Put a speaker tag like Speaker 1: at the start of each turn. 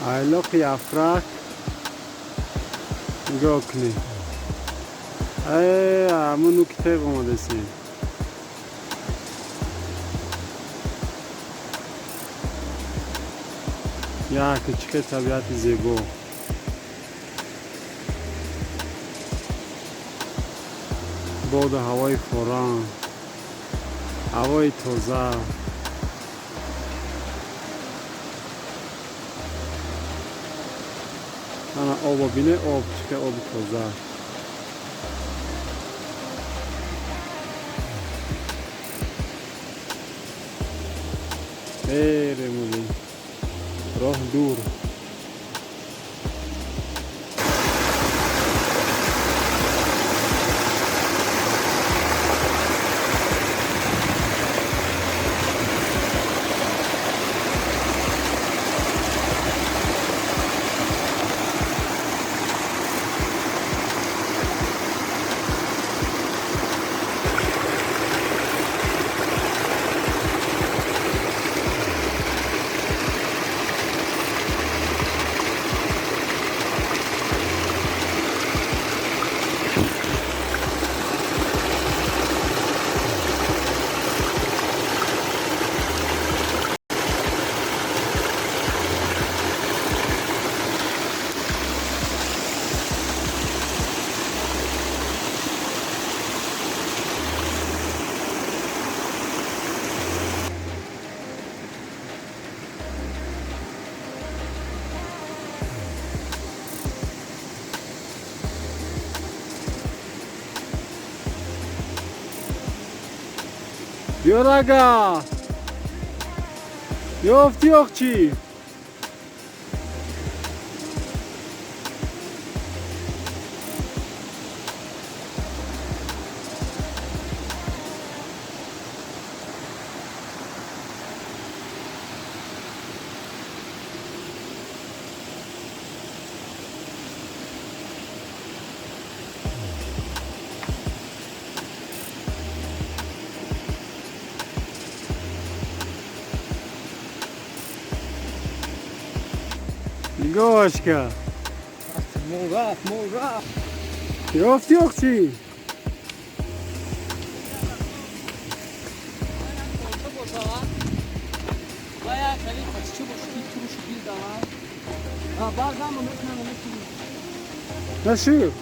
Speaker 1: Айлоқи Яфрак, нигоҳ кунед. Ҳамун нуки теғ омадасем. Як чӣ хел табиати зебо. Боду ҳавои форам, ҳавои тоза. Ана обо бине, об чӣ хел оби тоза. Мерем, роҳ дур. Биёрага, ёфти ёқчӣ? Нигоҳашка.
Speaker 2: Мол рафт, мол рафт.
Speaker 1: Ёфти ёқчӣ?
Speaker 2: Бая хеле чӣ бошад, ки турушу бирдавад. Баъзан метунам.
Speaker 1: Нашуд.